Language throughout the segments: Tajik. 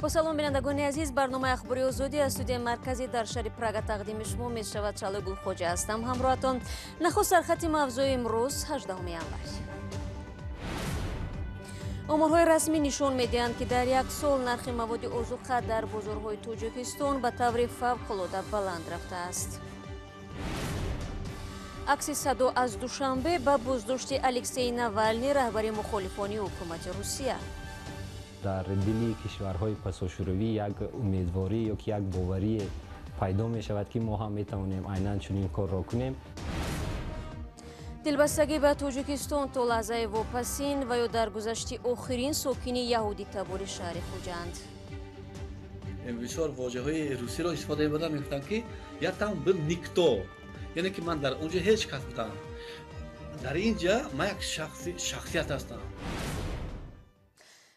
Бо салом, бинандагони азиз, барномаи Ахбори Озодӣ аз студияи марказӣ дар шаҳри Прага тақдими шумо мешавад. Шаълои Гулхоҷа ҳастам ҳамроҳатон. Нахуст сархати мавзӯи имрӯз, 18 январ. Оморҳои расмӣ нишон медиҳанд, ки дар як сол нархи маводи озуқа дар бозорҳои Тоҷикистон ба таври фавқулода баланд рафтааст. Акси садо аз Душанбе ба боздошти Алексей Навални, раҳбари мухолифони ҳукумати Русия. Дар дили кишварҳои пасошӯравӣ як умедворӣ ё ки як боварӣ пайдо мешавад, ки мо ҳам метавонем айнан чунин корро кунем. Дилбастагӣ ба Тоҷикистон то лаҳзаи вопасин ва ё даргузашти охирин сокини яҳудитабори шаҳри Хуҷанд. Бисёр вожаҳои русиро истифода мебурданд, мегуфтанд, ки «я там был никто», яъне ки ман дар он ҷо ҳеҷ кас будам, дар ин ҷа ман як шахсият ҳастам.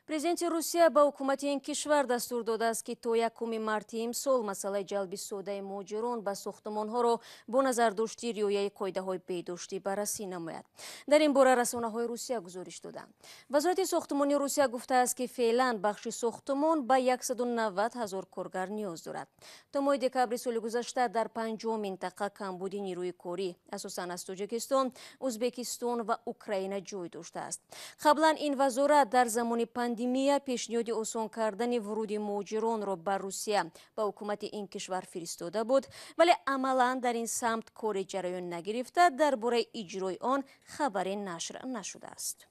Президенти Русия ба ҳукумати ин кишвар дастур додааст, ки то 1 марти имсол масъалаи ҷалби содаи муҳоҷирон ба сохтумонҳоро бо назардошти риояи қоидаҳои беҳдоштӣ баррасӣ намояд. Дар ин бора расонаҳои Русия гузориш доданд. Вазорати сохтумони Русия гуфтааст, ки феълан бахши сохтумон ба 190 ҳазор коргар ниёз дорад. То моҳи декабри соли гузашта дар 50 минтақа камбуди нерӯи корӣ, асосан аз Тоҷикистон, Ӯзбекистон ва Украина, ҷой доштааст. Қаблан ин вазорат дар замони пандемия пешниҳоди осон кардани вуруди муҳоҷиронро ба Русия ба ҳукумати ин кишвар фиристода буд, вале амалан дар ин самт кори ҷараён нагирифта, дар бораи иҷрои он хабаре нашр нашудааст.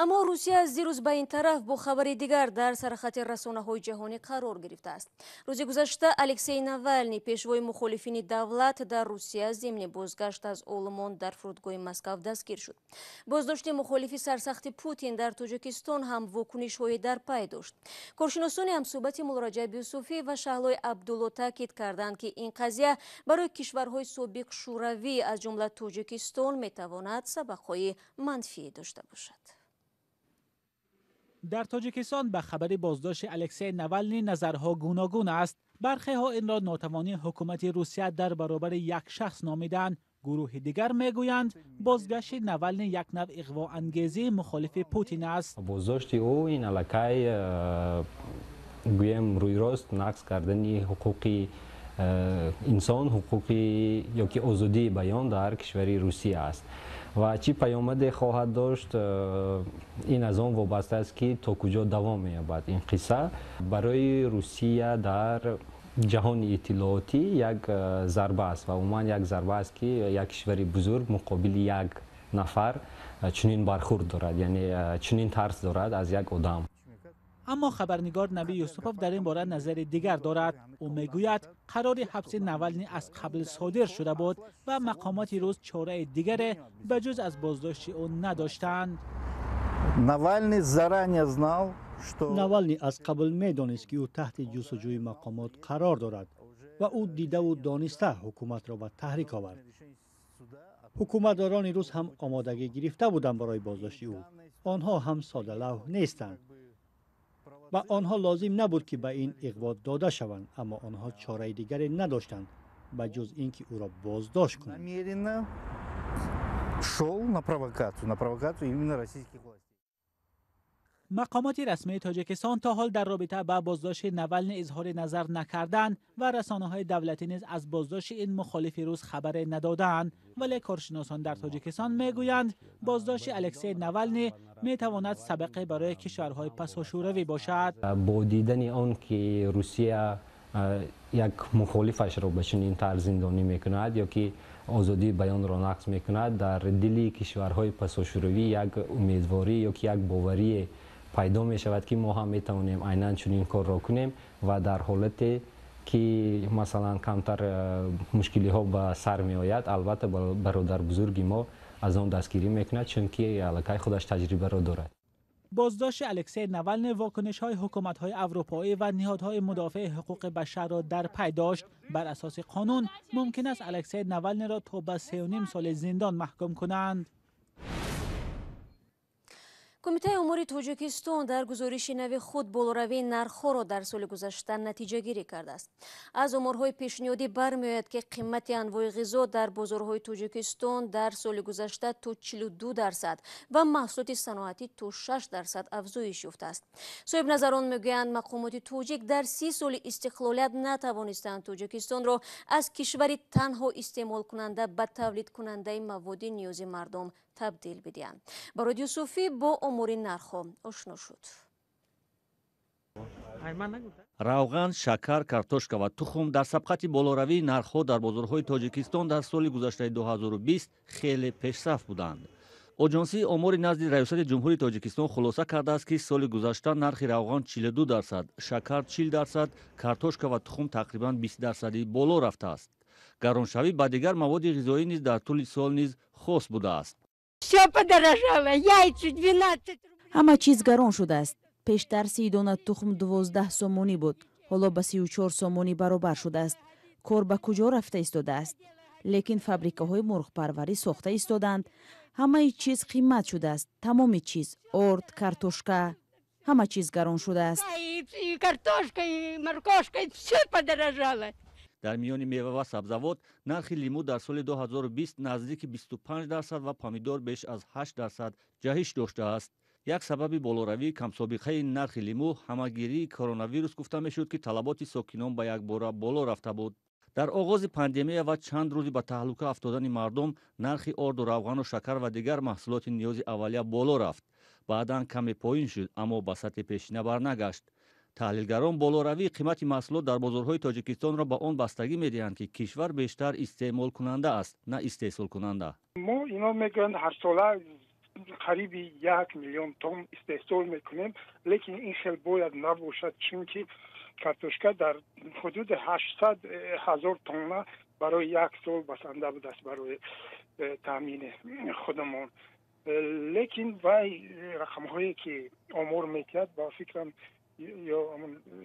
Аммо Русия аз дирӯз ба ин тараф бо хабари дигар дар сархати расонаҳои ҷаҳонӣ қарор гирифтааст. Рӯзи гузашта Алексей Навални, пешвои мухолифини давлат дар Русия, зимни бозгашт аз Олмон дар фурудгоҳи Москав дастгир шуд. Боздошти мухолифи сарсахти Путин дар Тоҷикистон ҳам вокунишҳое дар пай дошт. Коршиносони ҳамсӯҳбати Муллораҷаб Юсуфӣ ва Шаҳлои Абдулло таъкид карданд, ки ин қазия барои кишварҳои собиқ Шӯравӣ, аз ҷумла Тоҷикистон, метавонад сабақҳои манфӣ дошта бошад. Дар Тоҷикистон ба хабари боздошти Алексей Навални назарҳо гуногун аст. Бархеҳо инро нотавонии ҳукумати Русия дар баробари як шахс номиданд. Гурӯҳи дигар мегӯянд, бозгашти Навални як навъ иғвоангезии мухолифи Путин аст. Боздошти ӯ ин аллакай, гӯем, рӯйрост нақз кардани ҳуқуқи инсон, ҳуқуқи ё ки озодии баён дар кишвари Русия аст ва чӣ паёмаде хоҳад дошт, ин аз он вобаста аст, ки то куҷо давом меёбад ин қисса. Барои Русия дар ҷаҳони иттилоотӣ як зарба аст ва умуман як зарба аст, ки як кишвари бузург муқобили як нафар чунин бархурд дорад, яъне чунин тарс дорад аз як одам. Аммо хабарнигор Наби Юсупов дар ин бора назари дигар дорад. Ӯ мегӯяд, қарори ҳабси Навални аз қабл содир шуда буд ва мақомоти рус чораи дигаре ба ҷуз аз боздошти ӯ надоштанд. Навальный заранее знал, что Навални аз қабл медонист, ки ӯ таҳти ҷустуҷӯи мақомот қарор дорад, ва ӯ дидаву дониста ҳукуматро ба таҳрик овард. Ҳукуматдорони рус ҳам омодагӣ гирифта буданд барои боздошти ӯ. Онҳо ҳам содалавҳ нестанд. Ба онҳо лозим набуд, ки ба ин иғво дода шаванд, аммо онҳо чораи дигаре надоштанд, ба ҷуз ин ки ӯро боздошт кунанд. Намеренно шел на провокацию, на провокацию именно российских властей. Мақомоти расмии Тоҷикистон то ҳол дар робита ба боздошти Навални изҳори назар накарданд ва расонаҳои давлатӣ низ аз боздошти ин мухолифи рус хабаре надодаанд. Вале коршиносон дар Тоҷикистон мегӯянд, боздошти Алексей Навални метавонад сабақе барои кишварҳои пасошӯравӣ бошад. Бо дидани он ки Русия як мухолифашро ба чунин тарз зиндонӣ мекунад ё ки озодии баёнро нақз мекунад, дар дили кишварҳои пасошӯравӣ як умедворӣ ё ки як боварие пайдо мешавад, ки мо ҳам метавонем айнан чунин корро кунем ва дар ҳолате ки, масалан, камтар мушкилиҳо ба сар меояд, албатта, бародарбузурги мо аз он дастгирӣ мекунад, чунки аллакай худаш таҷрибаро дорад. Боздошти Алексей Навални вокунишҳои ҳукуматҳои аврупоӣ ва ниҳодҳои мудофиаи ҳуқуқи башарро дар пай дошт. Бар асоси қонун мумкин аст Алексей Навалниро то ба 3,5 соли зиндон маҳкум кунанд. Кумитаи омори Тоҷикистон дар гузориши нави худ болоравии нархҳоро дар соли гузашта натиҷагирӣ кардааст. Аз оморҳои пешниҳодӣ бармеояд, ки қимати анвои ғизо дар бозорҳои Тоҷикистон дар соли гузашта то 42% ва маҳсулоти саноатӣ то 6% афзоиш ёфтааст. Соҳибназарон мегӯянд, мақомоти тоҷик дар 30 соли истиқлолият натавонистанд Тоҷикистонро аз кишвари танҳо истеъмолкунанда ба тавлидкунандаи маводи ниёзи мардум табдил бидиҳанд. Барод Юсуфӣ бо омори нархҳо ошно шуд. Равған, шакар, картошка ва тухм дар сабқати болоравии нархҳо дар бозорҳои Тоҷикистон дар соли гузаштаи 2020 хеле пешсаф буданд. Оҷонсии омори назди Раёсати Ҷумҳурии Тоҷикистон хулоса кардааст, ки соли гузашта нархи равған 42%, шакар 40%, картошка ва тухм тақрибан 20% боло рафтааст. Гароншавӣ ба дигар маводи ғизоӣ низ дар тӯли сол низ хос будааст. Всё подорожало, яйца 12. Ҳама чиз гарон шудааст. Пештар 30 дона тухм 12 сомонӣ буд, ҳоло ба 34 сомонӣ баробар шудааст. Кор ба куҷо рафта истодааст? Лекин фабрикаҳои мурғпарварӣ сохта истодаанд. Ҳамаи чиз қимат шудааст, тамоми чиз, орд, картошка, ҳама чиз гарон шудааст. И картошка, и моркошка, всё подорожало. Дар миёни мева ва сабзавот нархи лимӯ дар соли 2020 наздики 25% ва помидор беш аз 8% ҷаҳиш доштааст. Як сабаби болоравии камсобиқаи нархи лимӯ ҳамагирии коронавирус гуфта мешуд, ки талаботи сокинон ба якбора боло рафта буд. Дар оғози пандемия ва чанд рӯзи ба таҳлука афтодани мардум нархи орду, равғану шакар ва дигар маҳсулоти ниёзи аввалия боло рафт. Баъдан каме поин шуд, аммо ба сатҳи пешина барнагашт. Таҳлилгарон болоравии қимати маҳсулот дар бозорҳои Тоҷикистонро ба он бастагӣ медиҳанд, ки кишвар бештар истеъмолкунанда аст, на истеҳсолкунанда. Мо ино мегӯянд, ҳарсола қариби 1 миллион тонн истеҳсол мекунем, лекин ин хел бояд набошад, чунки картошка дар ҳудуди 800 ҳазор тонна барои як сол басанда будааст барои таъмини худамон. Лекин вай рақамҳое ки омор метиҳад, ба фикрам, ё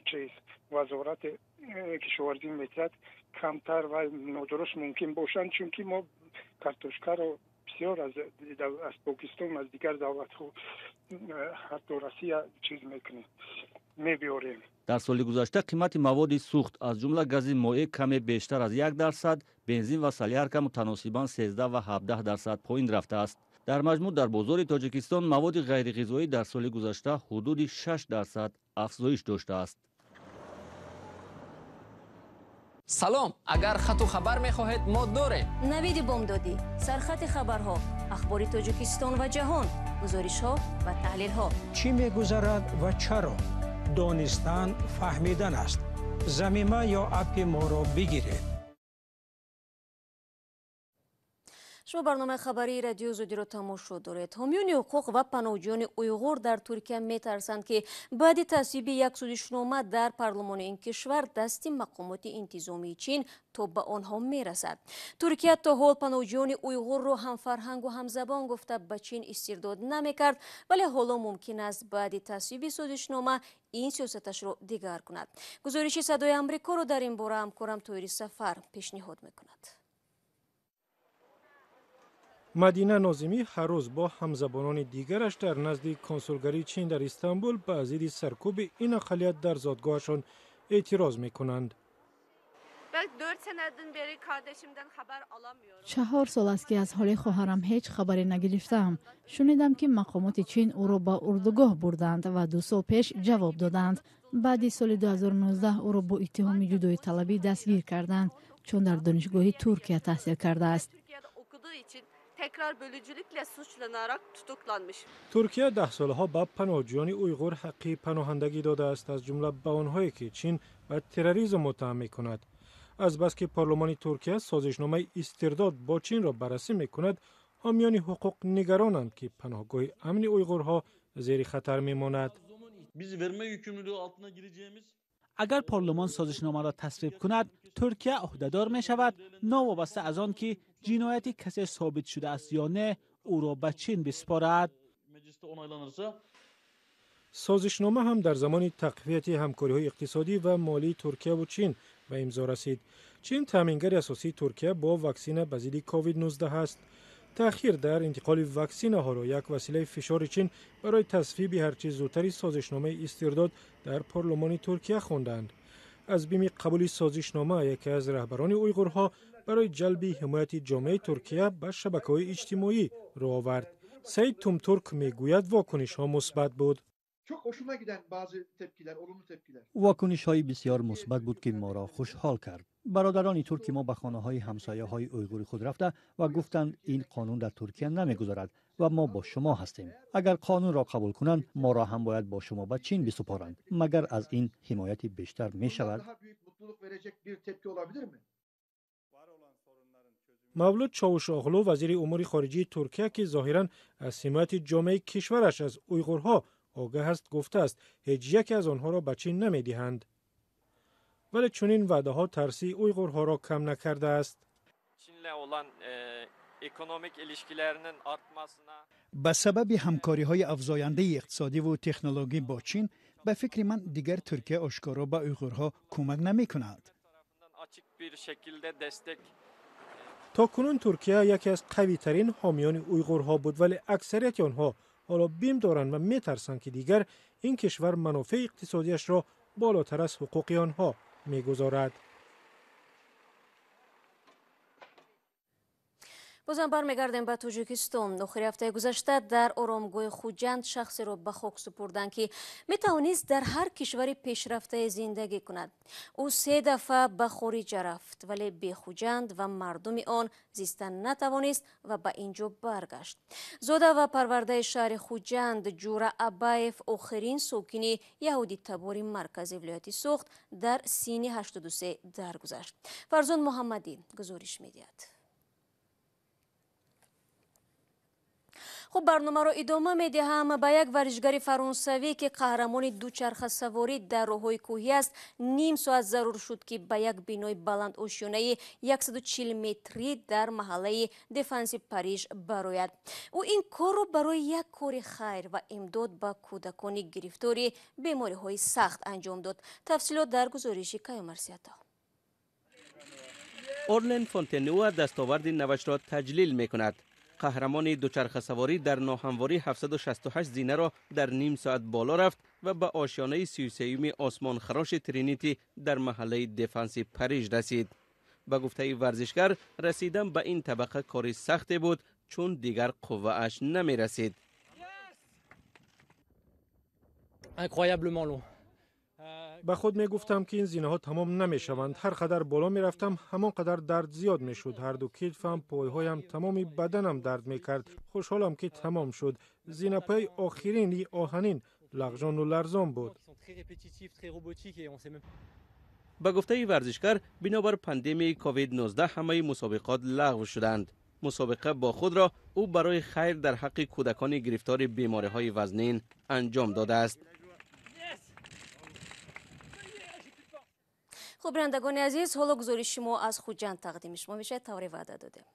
чиз вазорати кишоварзӣ метиҳад, камтар ва нодуруст мумкин бошанд, чунки мо картошкаро бисёр аз Покистон, аз дигар давлатҳо, ҳатто Россия чиз мекунем, мебиёрем. Дар соли гузашта қимати маводи сӯхт, аз ҷумла гази моеъ, каме бештар аз 1%, бензин ва солярка мутаносибан 13 ва 17% поин рафтааст. Дар маҷмӯъ дар бозори Тоҷикистон маводи ғайриғизоӣ дар соли гузашта ҳудуди 6% афзоиш доштааст. Салом, агар хату хабар мехоҳед, мо дорем. Навиди бомдодӣ, сархати хабарҳо, ахбори Тоҷикистон ва ҷаҳон, гузоришҳо ва таҳлилҳо. Чӣ мегузарад ва чаро? Донистан фаҳмидан аст. Замима ё аппи моро бигиред. Шумо барномаи хабарии Радио Озодиро тамошо доред. Ҳомиёни ҳуқуқ ва паноҳҷӯёни уйғур дар Туркия метарсанд, ки баъди тасвиби як созишнома дар парлумони ин кишвар дасти мақомоти интизомии Чин то ба онҳо мерасад. Туркия то ҳол паноҳҷӯёни уйғурро ҳамфарҳангу ҳамзабон гуфта ба Чин истирдод намекард, вале ҳоло мумкин аст баъди тасвиби созишнома ин сиёсаташро дигар кунад. Гузориши Садои Амрикоро дар ин бора ҳамкорам Тоири Сафар пешниҳод мекунад. Мадина Нозимӣ ҳар рӯз бо ҳамзабонони дигараш дар назди консулгарии Чин дар Истанбул ба зидди саркӯби ин ақаллият дар зодгоҳашон эътироз мекунанд. 4 сол аст, ки аз ҳоли хоҳарам ҳеҷ хабаре нагирифтаам. Шунидам, ки мақомоти Чин ӯро ба урдугоҳ бурданд ва 2 сол пеш ҷавоб доданд. Баъди соли 2019 ӯро бо иттиҳоми ҷудоиталабӣ дастгир карданд, чун дар донишгоҳи Туркия таҳсил кардааст. Tekrar bölücülükle suçlanarak tutuklanmış. Туркия даҳсолаҳо ба паноҳҷӯёни уйғур ҳаққи паноҳандагӣ додааст, аз ҷумла ба онҳое ки Чин ба терроризм муттаҳам мекунад. Азбаски парлумони Туркия созишномаи истирдод бо Чинро баррасӣ мекунад, ҳомиёни ҳуқуқ нигаронанд, ки паноҳгоҳи амни уйғурҳо зери хатар мемонад. Агар парлумон созишномаро тасвиб кунад, Туркия ӯҳдадор мешавад, новобаста аз он ки ҷинояти касе собит шудааст ё не, ӯро ба Чин биспорад. Созишнома ҳам дар замони тақвияти ҳамкориҳои иқтисодӣ ва молии Туркияву Чин ба имзо расид. Чин таъмингари асосии Туркия бо ваксина ба зидди COVID-19 аст. Таъхир дар интиқоли ваксинаҳоро як василаи фишори Чин барои тасвиби ҳарчи зудтари созишномаи истирдод дар парлумони Туркия хонданд. Аз бими қабули созишнома яке аз раҳбарони уйғурҳо барои ҷалби ҳимояти ҷомеаи Туркия ба шабакаҳои иҷтимоӣ рӯ овард. Саид Тумтурк мегӯяд, вокунишҳо мусбат буд. Вокунишҳои бисёр мусбат буд, ки моро хушҳол кард. Бародарони турки мо ба хонаҳои ҳамсояҳои уйғури худ рафта ва гуфтанд, ин қонун дар Туркия намегузарад ва мо бо шумо ҳастем. Агар қонунро қабул кунанд, моро ҳам бояд бо шумо ба Чин бисупоранд. Магар аз ин ҳимояти бештар мешавад? Мавлуд Чавушоғлу, вазири умури хориҷии Туркия, ки зоҳиран аз ҳимояти ҷомеаи кишвараш аз уйғурҳо огаҳ аст, гуфтааст, ҳеҷ яке аз онҳоро ба Чин намедиҳанд. Вале чунин ваъдаҳо тарси уйғурҳоро кам накардааст. Ба сабаби ҳамкориҳои афзояндаи иқтисодиву технологӣ бо Чин, ба фикри ман, дигар Туркия ошкоро ба уйғурҳо кӯмак намекунад. То кунун Туркия яке аз қавитарин ҳомиёни уйғурҳо буд, вале аксарияти онҳо ҳоло бим доранд ва метарсанд, ки дигар ин кишвар манофеи иқтисодиашро болотар аз ҳуқуқи онҳо мегузорад. Бозам бармегардем ба Тоҷикистон. Охири ҳафтаи гузашта дар оромгоҳи Хуҷанд шахсеро ба хок супурданд, ки метавонист дар ҳар кишвари пешрафтае зиндагӣ кунад. Ӯ 3 дафъа ба хориҷа рафт, вале бе Хуҷанд ва мардуми он зистан натавонист ва ба ин ҷо баргашт. Зода ва парвардаи шаҳри Хуҷанд Ҷура Абаев, охирин сокини яҳудитабори маркази вилояти Суғд, дар синни 83 даргузашт. Фарзон Муҳаммадӣ гузориш медиҳад. Хуб, барномаро идома медиҳам. Ба як варзишгари фаронсавӣ, ки қаҳрамони дучархасаворӣ дар роҳҳои кӯҳӣ аст, ним соат зарур шуд, ки ба як бинои баландошёнаи 140 метрӣ дар маҳаллаи Дефанси Париж барояд. Ӯ ин корро барои як кори хайр ва имдод ба кӯдакони гирифтори бемориҳои сахт анҷом дод. Тафсилот дар гузориши Каюмарсиято. Орлен Фонтенуа дастоварди навашро таҷлил мекунад. Қаҳрамони дучархасаворӣ дар ноҳамворӣ 768 зинаро дар ним соат боло рафт ва ба ошёнаи 33-юми осмонхароши Тринити дар маҳаллаи Дефанси Париж расид. Ба гуфтаи варзишгар, расидан ба ин табақа кори сахте буд, чун дигар қуввааш намерасид. Ба худ мегуфтам, ки ин зинаҳо тамом намешаванд. Ҳар қадар боло мерафтам, ҳамон қадар дард зиёд мешуд. Ҳар ду китфам, пойҳоям, тамоми баданам дард мекард. Хушҳолам, ки тамом шуд. Зинапои охирини оҳанин лағжону ларзон буд. Ба гуфтаи варзишгар, бинобар пандемияи COVID-19 ҳамаи мусобиқот лағв шуданд. Мусобиқа бо худро ӯ барои хайр дар ҳаққи кӯдакони гирифтори бемориҳои вазнин анҷом додааст. Хуб, бинандагони азиз, ҳоло гузориши шумо аз Хуҷанд тақдими шумо мешавад. Тавре ваъда додем.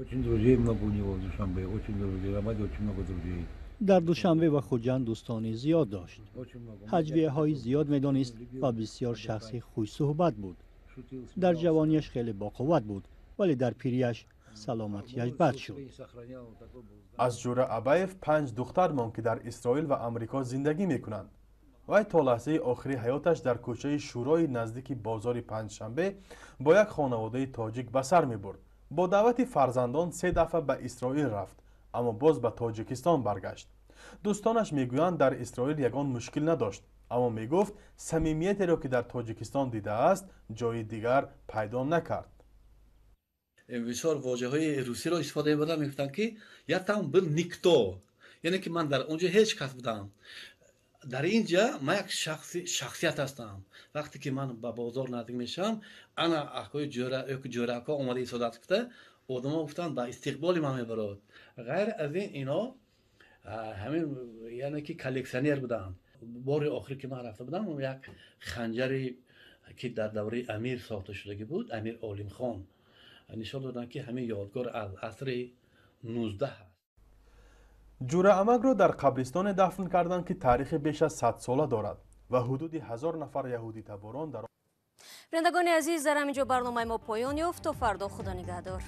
Очень друзей много у него в Душанбе, очень друзей, очень много друзей. Дар Душанбе ва Хуҷанд дӯстони зиёд дошт. Ҳаҷвияҳои зиёд медонист ва бисёр шахси хушсуҳбат буд. Дар ҷавонияш хеле боқувват буд, вале дар пирияш саломатиаш бад шуд. Аз Ҷура Абаев 5 духтар монд, ки дар Исроил ва Амрико зиндагӣ мекунанд. Вай то лаҳзаи охири ҳаёташ дар кӯчаи Шӯрои наздики бозори Панҷшанбе бо як хонаводаи тоҷик ба сар мебурд. Бо даъвати фарзандон 3 дафъа ба Исроил рафт, аммо боз ба Тоҷикистон баргашт. Дӯстонаш мегӯянд, дар Исроил ягон мушкил надошт, аммо мегуфт, самимиятеро, ки дар Тоҷикистон дидааст, ҷои дигар пайдо накард. Бисёр вожаҳои русиро истифода мебурданд, мегуфтанд, ки я там был никто, яъне ки ман дар он ҷо ҳеҷ кас будам. Дар ин ҷа ман як шахсият ҳастам. Вақте ки ман ба бозор наздик мешавам, ана акои ҷӯрако омада истодааст, гуфта одамо гуфтанд, ба истиқболи ман мебарод. Ғайр аз ин, ино ҳамин, яъне ки коллексионер буданд. Бори охир, ки ман рафта будам, як ханҷаре, ки дар давраи амир сохта шудагӣ буд, Амир Олимхон, нишон доданд, ки ҳамин ёдгор аз асри 19 аст. Ҷура Амакро дар қабристоне дафн карданд, ки таърихи беш аз 100 сола дорад ва ҳудуди 1000 нафар яҳудитаборон дар Бинандагони азиз, дар ҳамин ҷо барномаи мо поён ёфт. То фардо, Худо нигаҳдор.